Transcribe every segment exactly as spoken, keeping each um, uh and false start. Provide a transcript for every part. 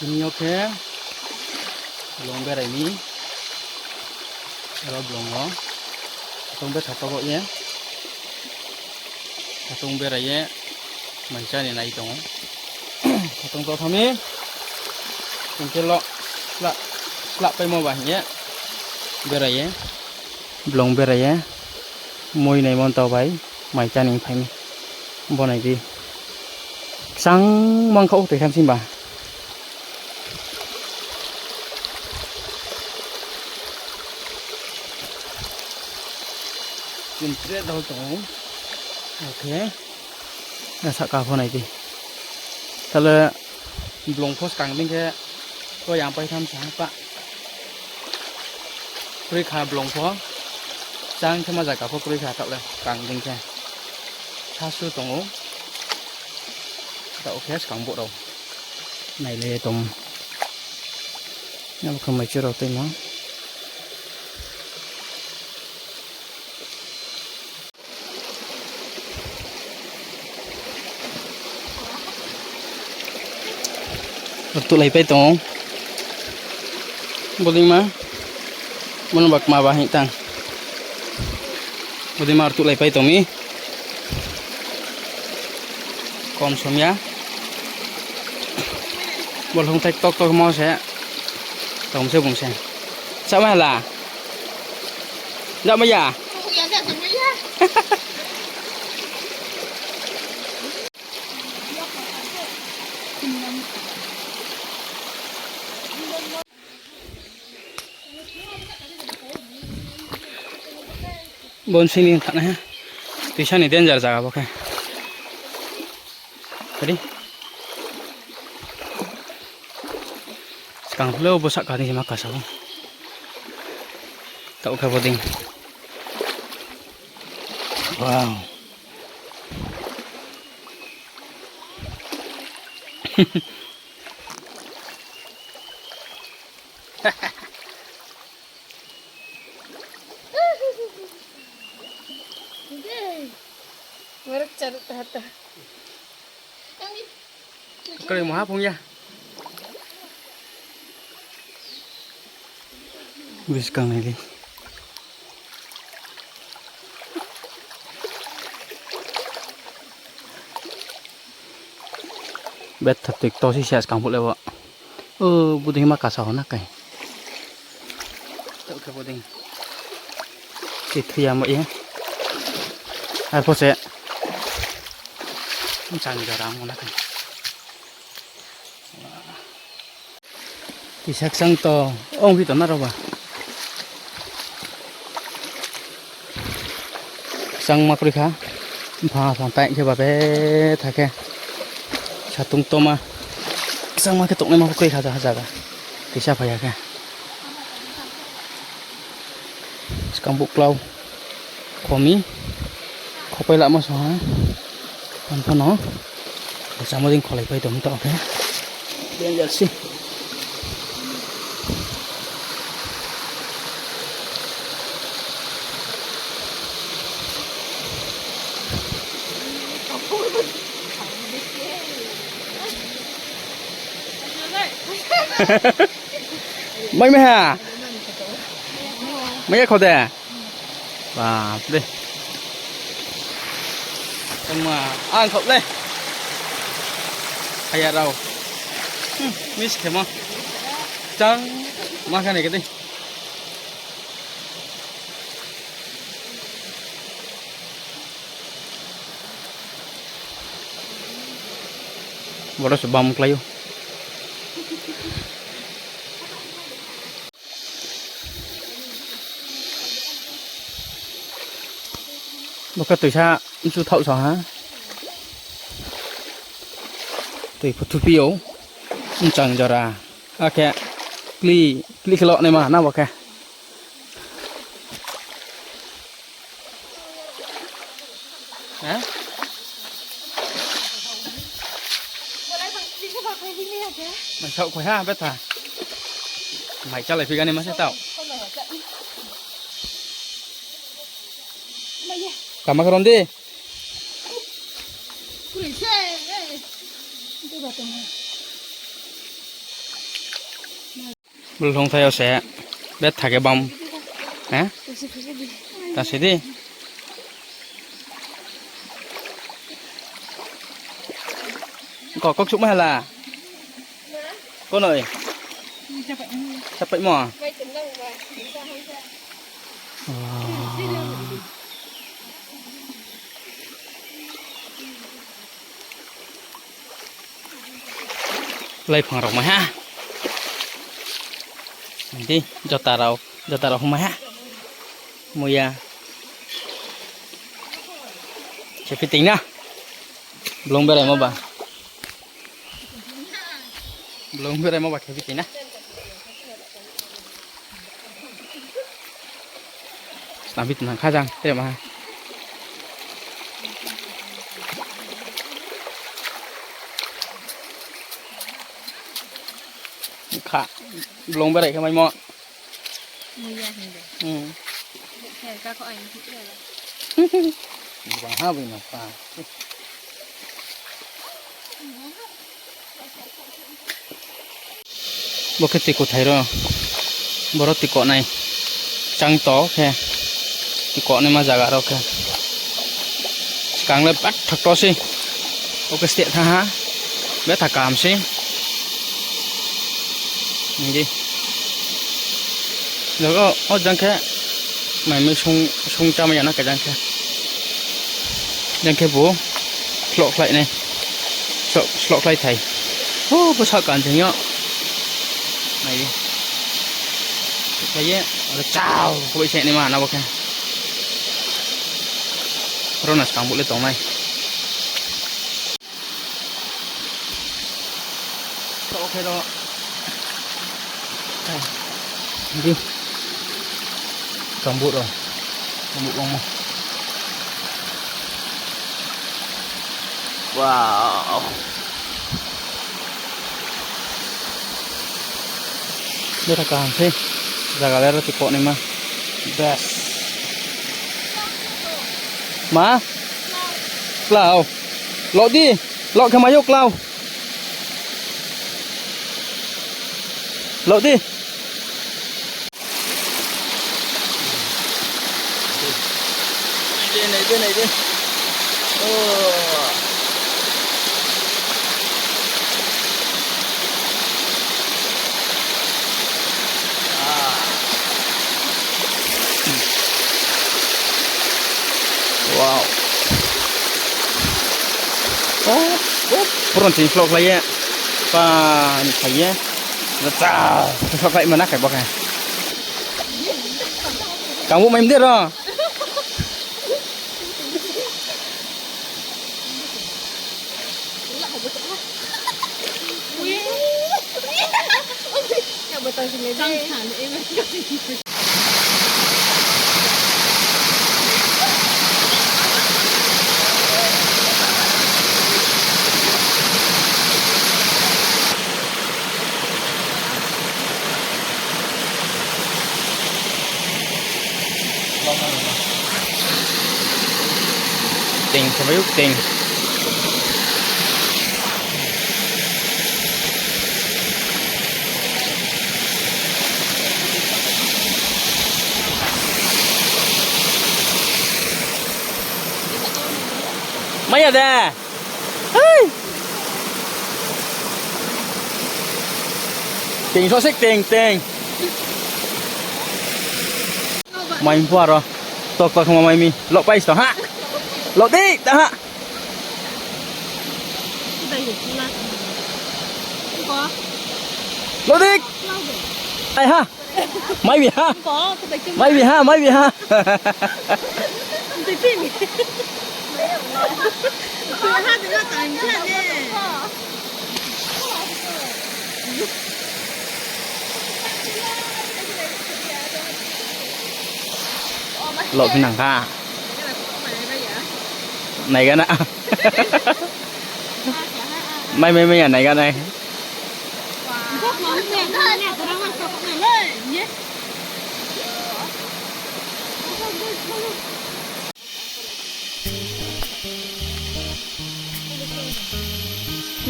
Tini yo khe blong berai mi. Aro blong wo khatong betha tobo ye, khatong berai ye mai chá ni nai tong ou. Khatong to tha mi, hing khe lo slah, slah paimo ba hing ye berai ye, blong berai ye, moi naimo nta bai mai chá ni phai mi. Bo nai di. Kchang mang kha o toi tham sing ba. Chini tre dol tong ou. Oke. Na sahka pho nai di. Tale blong pho skang dei khe, ko yang pai tham sa ha pa. Kroi kha blong pho. Chang khe ma zaga pho kroi kha taoh le skang dei khe. Sasu tong ou. Taoh khe skang bo rao. Nai le tong. Abo khe mai chu rao tuimo. Rtuhlai pai tong ou. Bodei ma. Bono ba kma ba hing tang. Bodei ma rtuhlai pai tong mi. Kom som ya. Bo lhungthai tok tok mo se. Tong se bung se. Sama hala. Dak maya. Bo sini thanai ha. Tuisa ni danger zaga bo khe. Kadi. Skang le bo sahka ni ma kasa ou. Taoh khe bo dei. Wow. Warak charuk tahata. Kali maha phung ya. Buskang nai di. Betha toi to si sia skang phuh le bo. O, bodei ma kasa hona kai. Taoh khe bodei. Tui thuya mo ye. Arphuh se. Bchang jora mo na kai. Kisa kchang to, ong phi to na rao ba. Kchang ma kroi kha. Mpha phang tai khe ba betha khe. Satung toma. Kchang ma khe tongnai ma kroi kha jaga. Kisa phai ya khe. Skang buklau. Khomi. Khopai lamo song ha. Ang pho no. Samo ding kholai pai tong taoh khe. Danger se. Mai mai ha. Mai ya kho de. Bapre. Tongma, ang khop le. Haya rao. Hmm, miss khemo. Chang, ma kha nai khe dei. Boro se bam klái ou. Bo khe tuisa mchu thaoh sa ha. Tui pho thupi ou. Mchang jora. Akhe kli, kli khe lo naima na bo khe. Ha? Mai sao khoi ha, betha. Mai chalai phi gani ma se tao. Kama khe ron di. Kurui se, eh. Itu batang. Lhongthai yo se. Betha khe bam. He? Ta si di. Ko kok sukma hala. Ko noi. Sapaimo. Laiphang rao mai ha. Di, jota rao, jota rao humai ha. Muya. Khe phi ting na. Blung beraimo ba. Blung beraimo ba khe phi ting na. Snam phi tong kha jang, tre ma. Kha, blung berai khe maimo. Muya hing de. Hmm. Bukher ka kho ai hing de. Bang ha bai no pa. Bo khe tiko thai ro. Boro tiko nai. Chang to khe. Tiko naima zaga ro khe. Skang le bat thak to se. Oke, steh tha ha. Betha kaham se. Nai di. Jogo, o jang khe. Mai mui sung, sung chámai ya na khe jang khe. Jang khe bo. Khloh khlai nai. Sloh, sloh khlai thai. Hu, bo sahka jeng yo. Nai di. Khlai ye, aro chao, khubai se naima na bo khe. Aro na skang bo le tong nai. Taoh khe ro. Di. Kambut rao. Kambut longmo. Wow. Bera kaham se. Zaga le ro tiko naima. Best. Ma? Klau. Loh di. Loh khe mai yo klau. Loh di. Nai di, nai di, nai di. Oh. Ah. Wow. Oh, oh, purun ching sloh khlai ye. Pa, ni phai ye. Cha, sloh khlai mana khe bo khe. Kangbu mai mde ro. Ting, sabai u ting. Maya de. Hei. Ting so sik ting ting. Mai mpu aro. Tok tok ma mai mi. Lok pai sto ha. Lok di ta ha. Lok di. Ai ha. Mai bi ha. Mai bi ha, mai bi ha. Lok phi nang kha. Nai gana. Mai, mai, mai ya nai gana.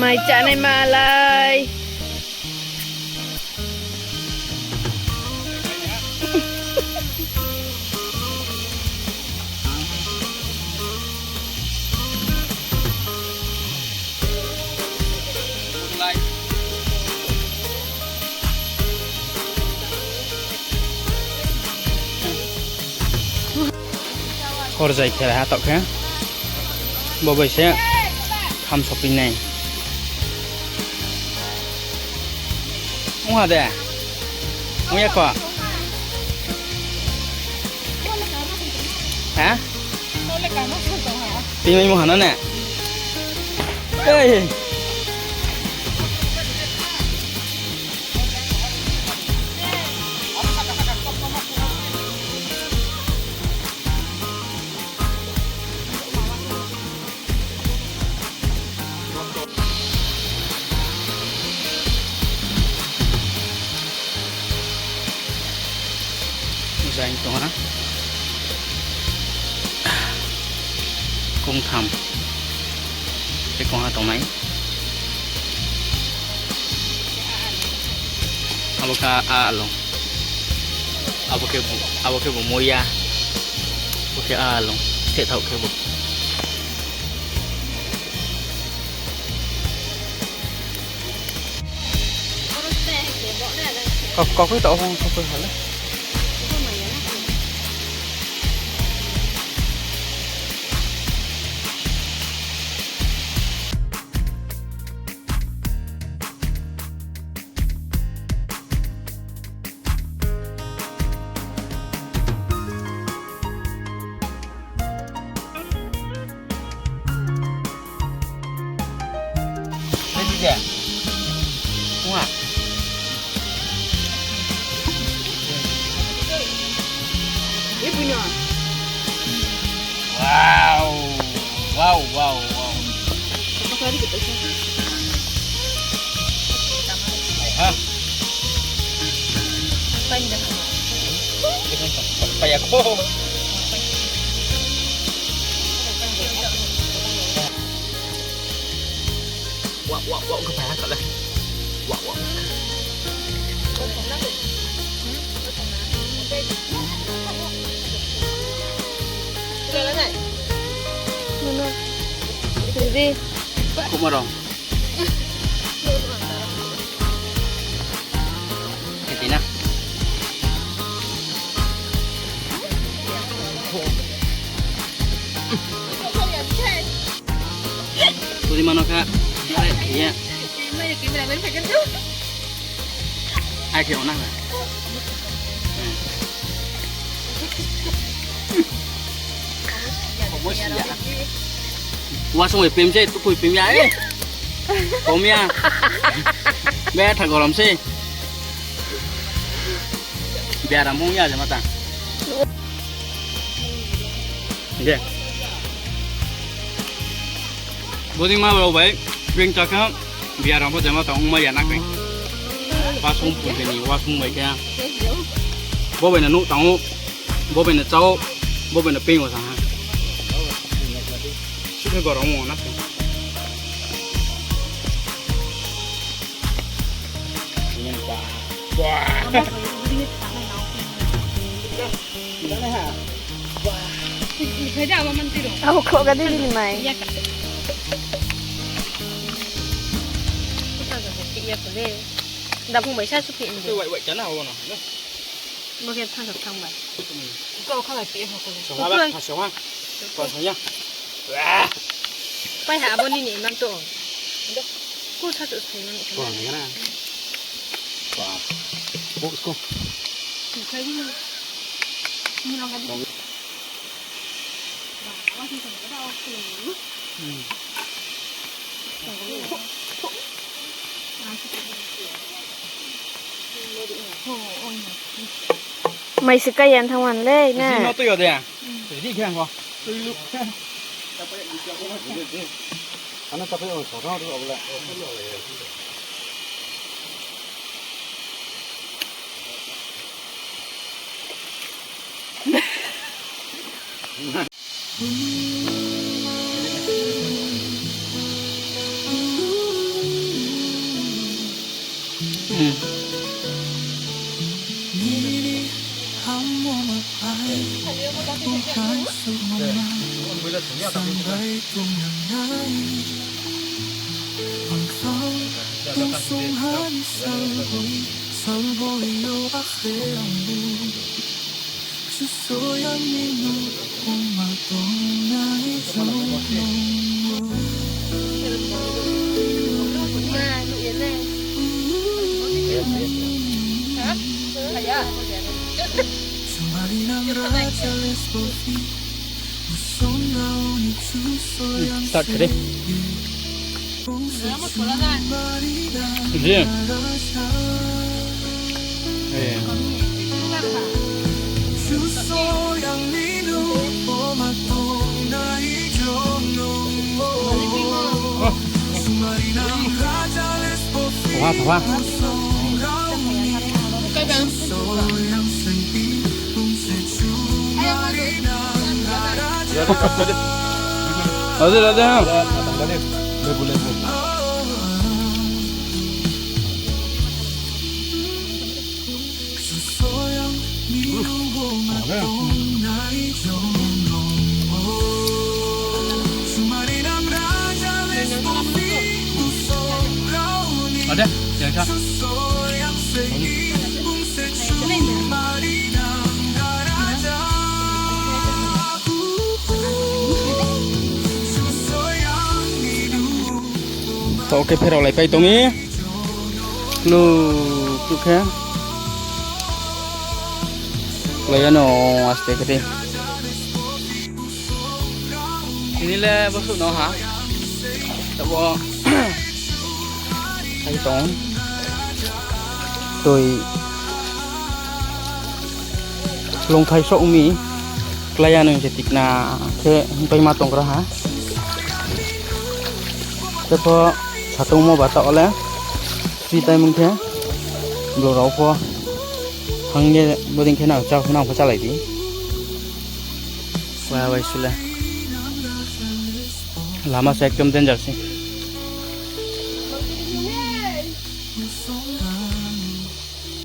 Mai chánai malai. Hor zai khe ha taoh khe. Bo bai se kham sophi nai. Ong ha de? Ong ya kho? Ha? Tui mai mo ha na ne? Ei! Zaing tong ha. Kongtham. Tei kong ha tongnai. Abo khe a along. Abo khe bo, abo khe bo moya. Bo khe a along. Thethaoh khe bo. Kau, kau khui tau hong, kau khui hale. Wow. Wow, wow, wow. Aha. Paya ko. Wah, wah, wah, ka paya ka le. Wah, wah. Mana? Jadi. Kok marong? Iti na. Puri mano kha. Are, iya. Ai khe ona. Wasung bai pem se, tukui pem ya, eh. Pom ya. Betha gorom se. Biaram hong ya je mata. De. Bodi ma rao bai, beng chakha, biaram bo jama tang ongma ya na khe. Wasung pun bini, wasung bai khe. Bo bai no nuh tang ou, bo bai no chá ou, bo bai no peng ou sa ha. Sini gorom ou na khe. Wah. Abo khloh ga di bini mai. Daphung bai sa suphi ni. Wai, wai, chana hao no. Bo khe thang thang bai. Kau kha bai pi ho ko. Song ha ba, song ha. Ko song ya. Wah. Pai ha abo nini imang to. Ko sa to sai nang. Ko ni na. Wah. Bo ko. Ni kai ni. Ni nang ka di. Mai se kai yan thang wan le na. Sini no tui yo de. Ready khe ang ko. Tui lu. Ano tapai ang sa thang ru abla. Start khe di. Zi. Eh. Oha, oha. Ade, ade. Ade, yang sa. Taoh khe pherao lai pai tong mi. Klu, klu khe. Klái ya no aste khe di. Tini le bosuh no ha. Taoh wo. Hai tong. Toi. Longthai souh mi. Klái ya no se tikna khe hingpai ma tong gra ha. Tei pho satungmo ba taoh le. Free time ong khe. Bro rao pho. Hang ye bodei khe nang chá pho nang pho chálai di. Wa bai su le. Lama se ekdom danger se.